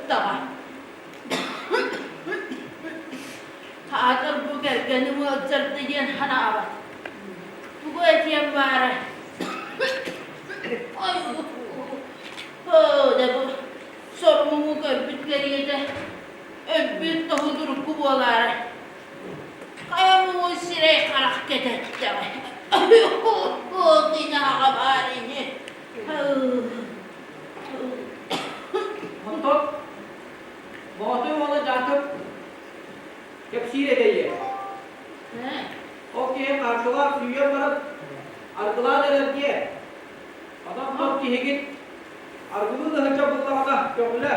сырыттаҕа. Аатыр бу кэргэним ыалдьарда диэн санаабат. Тугу этиэм баара? Оо, да бу сор-муҥу көрбүт кэриэтэ өлбүт тоһутурку буолаары. Хайа муҥу сирэй-харах кэтэттэҕэ. Кинаҕа баар ини. Онтон Боотуй уола Дьаакып кэпсиир этэ ийэ. Ол киһи хаартылаах сүүйэн баран аргылаан эрэр диэ. Онон тот киһигит аргылыы да сылдьар буоллаҕына көҕүлэ.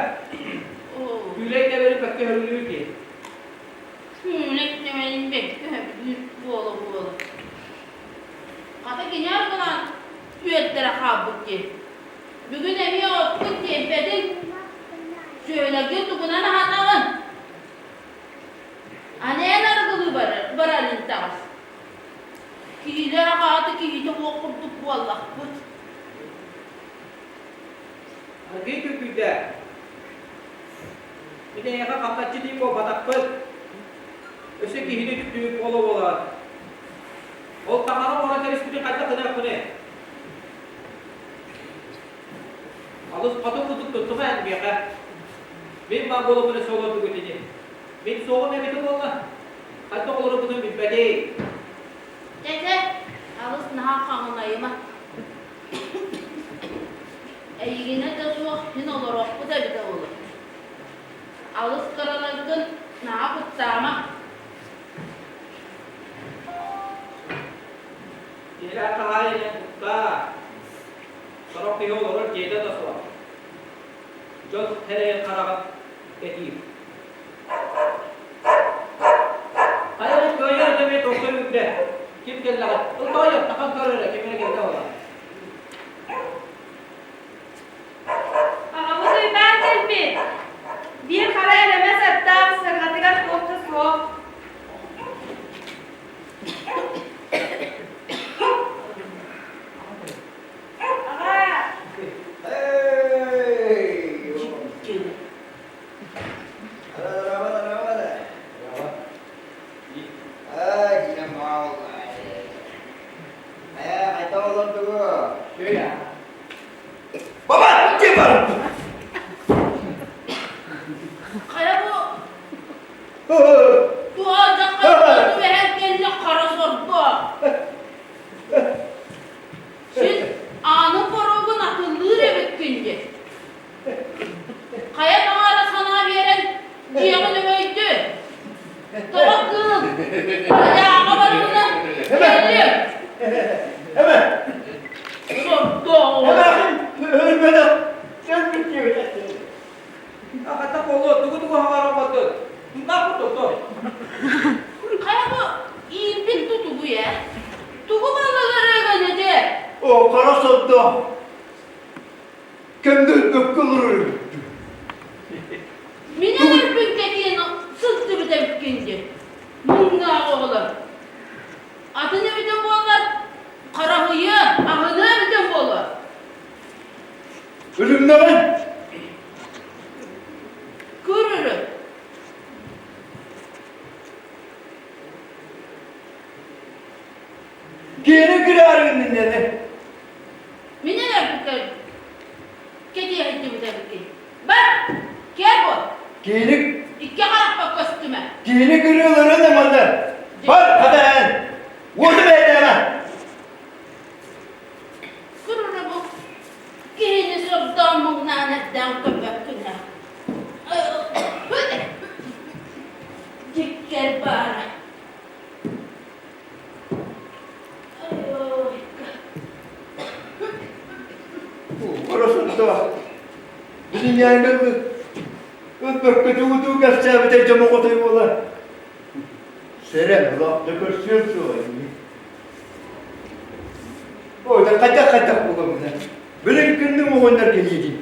Күүлэй тэбэрин бэккэ сөбүлүүр киһи. Күүлэй тэбэрин бэккэ сөбүлүүр буола-буола. Хата кини аргылаан үөрдэрэ хаалбыт дии. Бүгүн эмиэ оппут тиэйбэтиҥ. Сүөлэгин тугунан аһатаҕын? Аны эн арыгылыы барарын таҕыс. Киилээх ааты киһитэ уох курдук буоллахпыт. Аргыый күргүйдэ. Мин эйиэхэ хамначчы дии буолбатахпын. Өссө киһини үтүктүбүт буола-буолаҕын. Ол таҥара оҥорон кэбиспитин хайдах гыныахпыный? Алыс хоту курдук туттума эн миэхэ. Мин баар буолабын өссө олордугут ини. Мин суоҕум эбитэ буолла. Хайдах олорорбунун билбэтий. Чэ-чэ, алыс наһаа хаҥынайыма. Эйигинэ да суох син олоруохпут эбитэ буолуо. Алыс кыраларгын наһаа куттаама. Дьиэлээх хаһаайын эн куттаа. Сорох киһи олорор дьиэтэ да суох. Дьон эрэйин хараҕын кэтиир. Хайа ол кыайар эмиэ тохтой үрдэ. Ким кэллэҕэ? Ыл тоойор, тахан көр эрэ, ким эрэ кэллэ буолар. Аҕабыт Уйбаан кэлбит. Биир хара элэмэс аттаах сырҕатыгар туох да суох. Аҕаа! Хайа бу туох дьахтар түбэһэн кэллэ хара сорго. Син аанын боруогун атыллыыр эбиккин дии. Хайа таҥара санаа биэрэн дьиэҕин өҥөйдү. Тоҕо кыыл айааҕа барыбына кэллим. Сордоох. Хата буолуо, тугу-тугу хаҥарабатын. Туннаах тото. Хайа бу иирбит тутугуй ээ? Тугу баллыгырыгын ити? О, хара сордоох. Кэмдэ өлбөккө олорор эбиппин. Мин өлөрбүн кэтиэн сылдьыбыт эбиккин дии. Муҥнаах оҕолор. Атын эбитэ буоллар, хараһыйыа, аһыныа эбитэ буолуо. Өлүмнэҕин! Көр өрө. Киэни кирээрин иннэни. Мин өлөрбүккэ кэтиэ сылдьыбыт эбиккин. Бар, киэр буол. Киини Икки харахпар көстүмэ. киини күрүөлөрүн ыманны. Бар, хата эн. Уоту бэйтээмэ. Куруру бу киһини сордоон муҥнаан эрдээн көрбөккүн ээ. Дьиккэр баара. Оросунтоо. Билиҥҥээҥҥэ өлбөккө тугу-тугу кэпсээбитэ дьомоҕотой буолар. Сэрэн, улаатта көрсүөм суоҕа ини. Ой, да хайдах-хайдах буолабын ээ. Билин күннүм оҕонньор кэлиэ дии.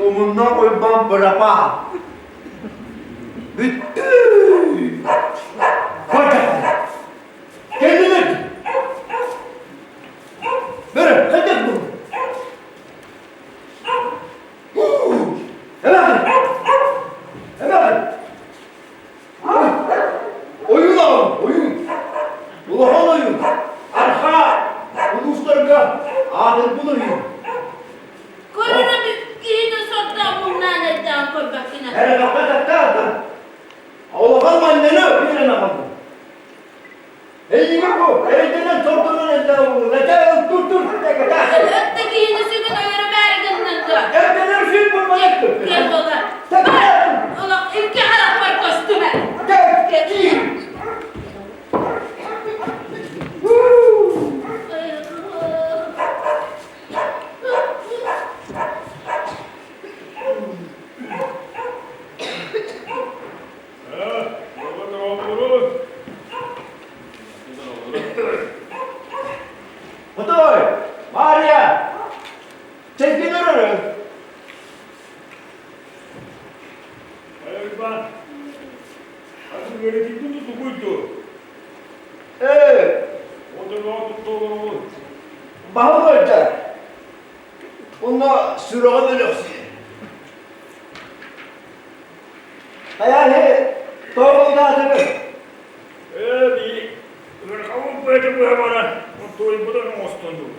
Омуннаах Уйбаан бырапаа. Бүттүү! Хайдах? Кэллилэр! Бөрө, хайдах буолла? аатырбыт уһун. Көрөрө киһини сордоох муҥнаан эрдэҕин көрбөккүнэ. Эрэ тахта тахта Улахан манньаны биэрэн аҕалбыт. Эйигин бу эрэйдэнэн сордонон элбэҕи булла. Дьэ, тур тур Өттө киһини сүгүн өлөрө баары гыннын дуо? Эрдэнэр сүн булманаттыр. Кэл буола. Бар! Олох икки харахпар көстүмэ. Хотой, Мария, чэйгин өрөрө. Айылба, атын үөрэтиитин тутугуйду. Ээ, Отоноҕо туттолоругун. баһыл ыалдьар. Онно сүрэҕин өлөхсүйэр. Хайа тоҕо утаатыгын? Ээ, бии, ыарахабын быата быһа баран, туойбутун оҥостон дуу,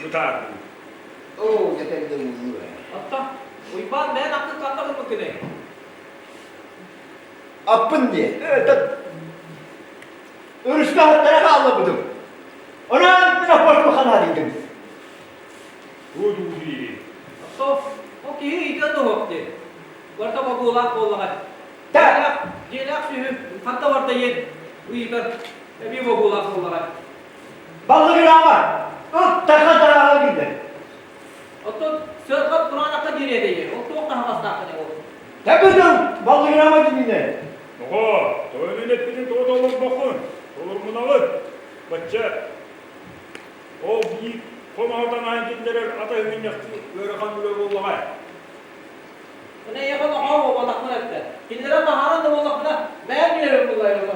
бытаардыы. Оо, дьэтэллэ ууллуо. Оттон Уйбаан бэйэн аккын ханна гыммыккыный? Аппын диэ. Өрүскэ аһаттара хааллабытым. Онон мин аппар ханаадыйдым. Уу дуу дии. Оттон ол киһи ыйытыан да уһук дии. Барыта бобуулаах буоллаҕа. Да. Дьиэлээх сүһү ханта барда иэн ыйытар эбии бобуулаах буоллаҕа. Баллыгыраама, ыт таха тарааҕа биллэр. Оттон сыарҕат кураанахха диэри этэйэ. Ол туох таһаҕастааххын ол? Тэбитин баллыгыраама дининэ. Оҕо, тойонун эппитин тоҕо толорбоккун? Толорумунаҕын. Бачча Ол биир хомоһотон аан киллэрэр атаһыгынньахтыы ыарахан үлэ буоллаҕа. Мин эйиэхэ нохоо буолбатахпын эттэ. Кинилэрэ таһааран да буоллахпына, бэйэм билэрим буллайым.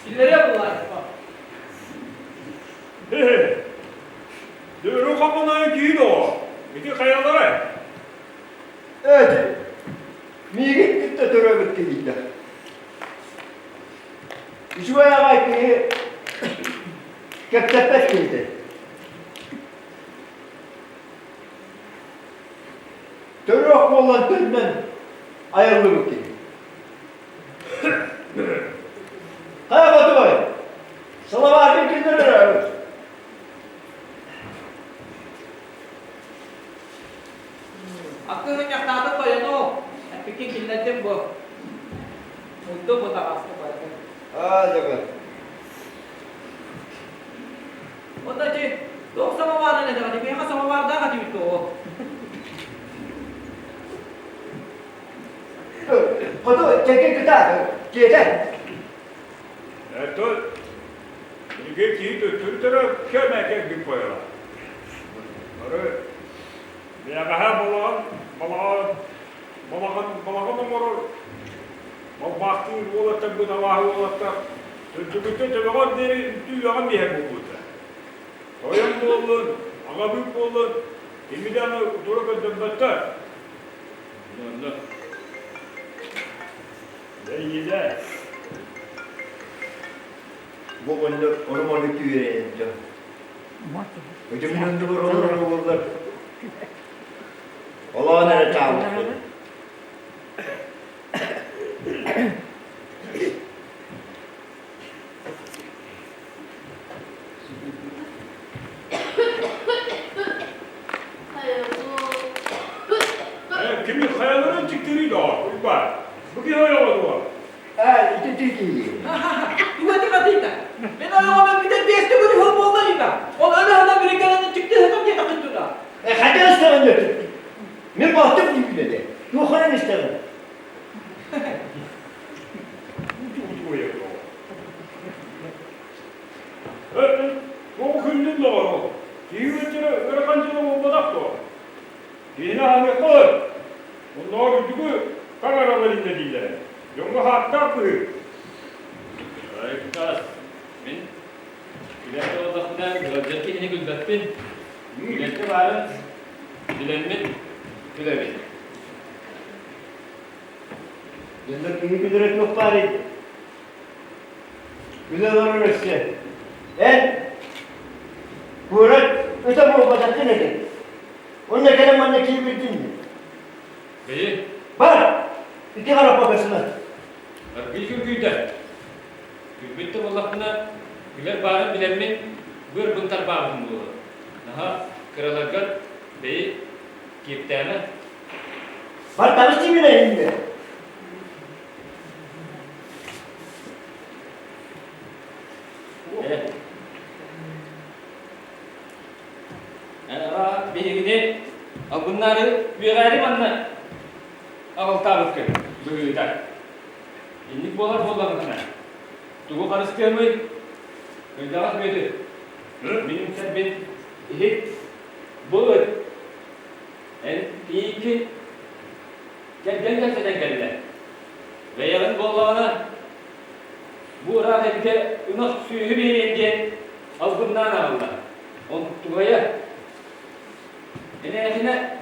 Киллэриэ буллайым. Дөрү хомунайын киин оҕо. Ити хайалара? Эти, миигин кытта төрөөбүт киһийтэ. Үчүгэй аҕай киһи кэпсэппэт киһитэ. Төрүөх буолан төннөн айыллыбыт киһи. Хайа Батыбай, салаватын киллэрэр Аккыһын ньахтаатын тойону, эппиккин киллэрдим бу. Мундум бу таҕаска барытын. Аа, дьэ Онно ити туох самоварын этэҕин, миэхэ самовардаах этибит дуо? Хоту чэкин кытаат, киэтэ. Это Иге киһи төттөрү кэмэ кэлбит буолла. Бары бэҕэһээ балаҕан балаҕан балаҕан балаҕан оҥорор балбаахтыыр уолаттарбыт абааһы уолаттар төрдүгүттэн төбөҕөр диэри үктүү үөҕэн биһэр буолбуттар. Тойон буоллун, аҕабыыт буоллун, кими даҕаны утары көрдөрбөттөр. Онно Бэйиилэ. Бу оҕонньор ону-маны түөрэн дьон. Өтөмүн оннугар олорор буоллар, олоон эрэ тааллахпын. Кими хайаларын чиктирий доо, Уйбаан? Бу киһи ойоҕо дуо? Ээ, ити тиий. Тугати хатыйта. Мен ойоҕом өлбүтэ биэстэ күн үһү буолла ыйда. Ол өлө-өлө бүрүкэлэнин чикти сытым диэтэххин тута. Э, хайдах истэҕин диэтим. Мин балтым диибин этэ. Туохханан истэҕин? Тоҕо күллүн доҕору? Киһи үөтүрэ ыарахан дьыла буолбатах дуо? Киһини аһыныахха өр. Оннооҕор үрдүкү таҥаралар иннэ дииллэрэ. Дьоҥҥо хааттаах быһыы. Айыктаас, мин күлэн буоллахпына ыалдьар киһини күлбэппин. Күлэргэ баарын билэммин күлэбин. Дьоннор киһи күлэрэ туох баарый? Күлэ олорор өссө. Эн куорат ыта. буолбатаххын этэ. Уонна кэлэн манна киирбитин дии. Бэйи. Бар! Ити хараппа көстүмэ. Аргыый күргүйдэ. Күлбүт да буоллахпына, күлэр баарын билэммин, быарбын тарбаабытым буолуо. Наһаа кыраларгар бэйи киэптээмэ. Бар таҕыс дьиҥинэ иһиннэ. Биһигини албыннаары үөҕээри манна аҕалтаабыккын быһыыта. Инник буолар буоллаҕына, тугу харыстыамый? Кырдьаҕас Бүөтүр, мин үҥсэрбин иһит, бу ыт, эн тиийкин кэргэн кэпсэтэн кэллэ. Бэйэҕин буоллаҕына, Бу ыраах эбитэ ынах сүөһү биэриэн диэн албыннаан аҕалла. Онтугайа эмээхинэ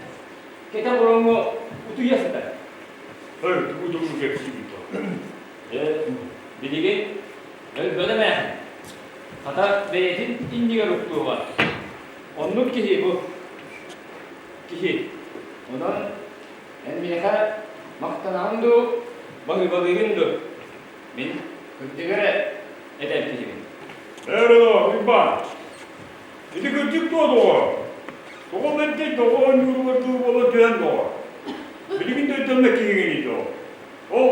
кэтэх ороҥҥо утуйа сытар. Эй, тугу тугу кэпсиибит Ээ, билигин өлбөт эмээхин. Хата бэйэтин иннигэр уктуоҕа. Оннук киһи бу. Киһи. Онон эн миэхэ махтанаҕын дуу, баһыыбалыыгын дуу? Мин кырдьыгы эрэ этэр киһибин. Эр Уйбаан, ити кырдьык дуо доҕор? Тоҕо бэрдэй тоҕо оонньууругар дуу буола түһэн доҕор? Билигин да өйдөммөт киһигиний доҕор. Ол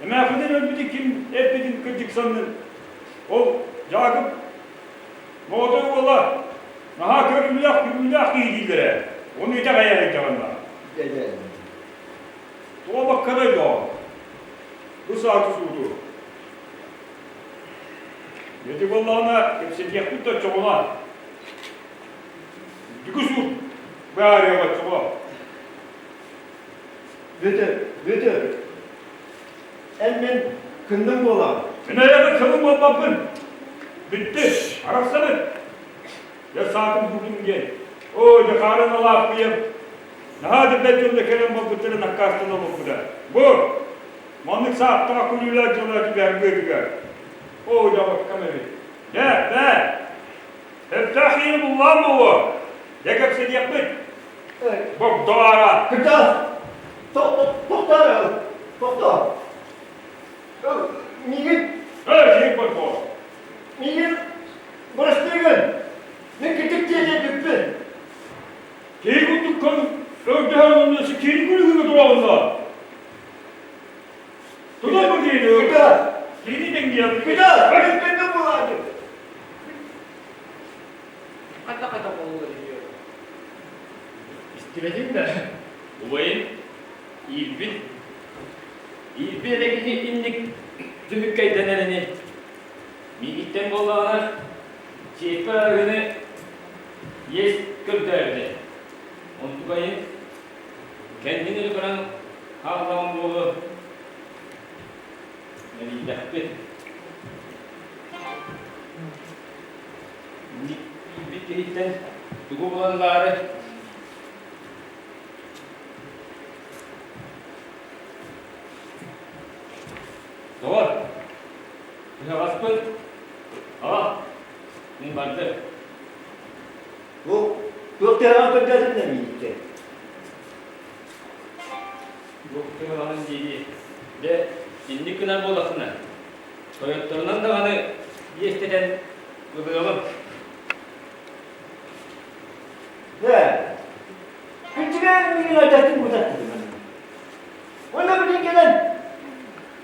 эмээхинин өлбүтү ким эппитин кырдьык саннын. Ол Дьаакып Моҕотой уола наһаа көрүүлээх күлүүлээх киһи дииллэрэ. Ону итэҕэйэ сылдьаҕын да. Тоҕо баккадай доҕор? Бу сааты сууту. Ити буоллаҕына кэпсэтиэхпит да оччоҕуна. Дүкү суут баарыаҕа оччоҕо. Бүөтүр, Бүөтүр, эн мин кынным буолаҕын. Мин айаҕы кылым буолбаппын. Бүттү, арахсабыт. Дьэ саатым суутум диэн. Оо, дьэ хаарын алааппыйам. Наһаа да бэрт дьонно кэлэн барбыттарын аккаастана олорбута. Бу, маннык сааттаах күлүүлээх дьоно түбэһэр быатыгар. Оо, дьабаккам эбит. Дьэ, бээ, сөптөөх киһини буллаан буолуо. Дьэ, кэпсэтиэхпит. Богдоара. Кырдьаҕас, тохтоо, тохтоо. Миигин... Эй, киһи борбоо. Миигин бырастыы гын. Мин кырдьык диэн бүппүн. Киһи курдуккун өйдөһөн онно киһи күлүгү тураҕын да. Тутан бу киһини. Кыта. Киһини тэҥниэн. Кыта. Кыта буолаады. Хата-хата буолуо диyor. Истибэтим да, убайым иирбит, иирбит эрэ киһи инник түмүккэйдэнэр ини. Миигиттэн буоллаҕына, сиэппэр арыгыны иэс көрдөөбүтэ. Онтукайын кэннин эрэ көрөн хааллаҕым буолуо, мэлийдэхпит. Иирбит киһиттэн тугу булан ылаары Доҕор, Тыһаҕаспын аҕа, мин бардым. Бу туох тыһаҕаһын көрдөөтүм да миигиттэн. Бу тыһаҕаһын дии-дии, дьэ, инник гынар буоллаххына, тойотторунан даҕаны иэстэтэн ылыаҕым. Дьэ, күчүмээн миигин алдьаттын бутаттым. Уонна билин кэлэн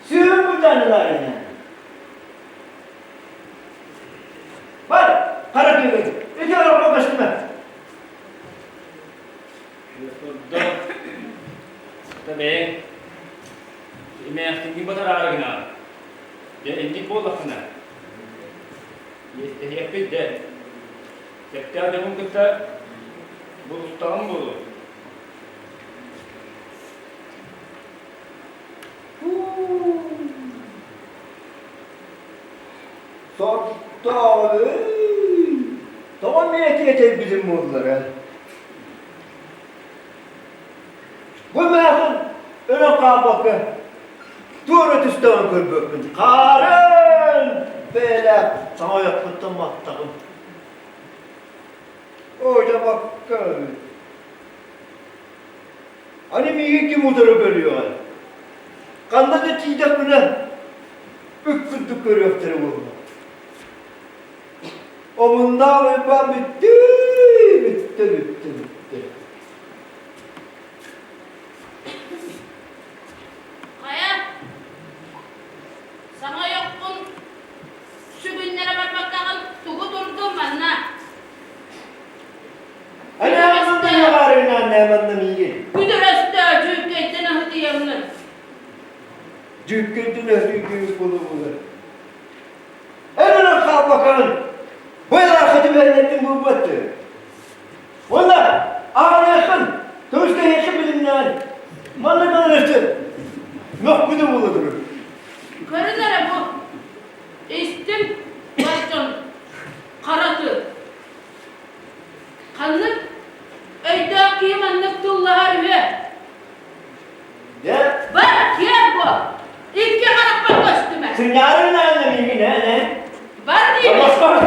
сүөһүм былдьаан ылаарына. Бар, хара тыыгын, ити ороххо көстүмэ. Ордо, бэйэҥ эмээхсиҥҥин батараары гынаҕын. Дьэ, инник буоллаххына, иэстэһиэхпит дэ. Сөптөөх дьонун кытта булустаҕым буолуо. Сордоҕой, тоҕо эмиэ тиэтэйбитим буоллара? Бу эмээхсин өлөн хаалбакка туора түстэҕин көрбөппүн. Хаарын бэйэлээх саҥа ойохпуттан маттаҕым. Оо, дьэ. Абакка Аны миигин ким утары көрүөҕэй? Ханна да тиийдэхпинэ, үк курдук көрүөхтэрэ буолла. Омуннаах Уйбаан бүттүү, бүттэ, бүттэ, бүттэ. Хайа, саҥа ойоххун сүгүннэрэ барбаккаҕын тугу турдуҥ манна? Күдүрөстөө дьүүккэйтэн аһытыйаҥҥын. Дьүүккэйтэн аһытыйгын буолугулар. Эн хаалбакаҕын быйлаахыты бэрнеттин булбатты. Онна ааныаххын, көмүскэһиэххин билимнээн, манна кылыныччы мөхпүтү булудурur. Көрүн эрэ бу, истим бар дьон хара тыл. Ханнык өйдөөх киһи маннык тыллаһар үһү? Дьэ? Бар, киэр буол! Икки харахпар көстүмэ. Сынньаарыҥ наанна миигин, ээ, Бар диибин. Баспар.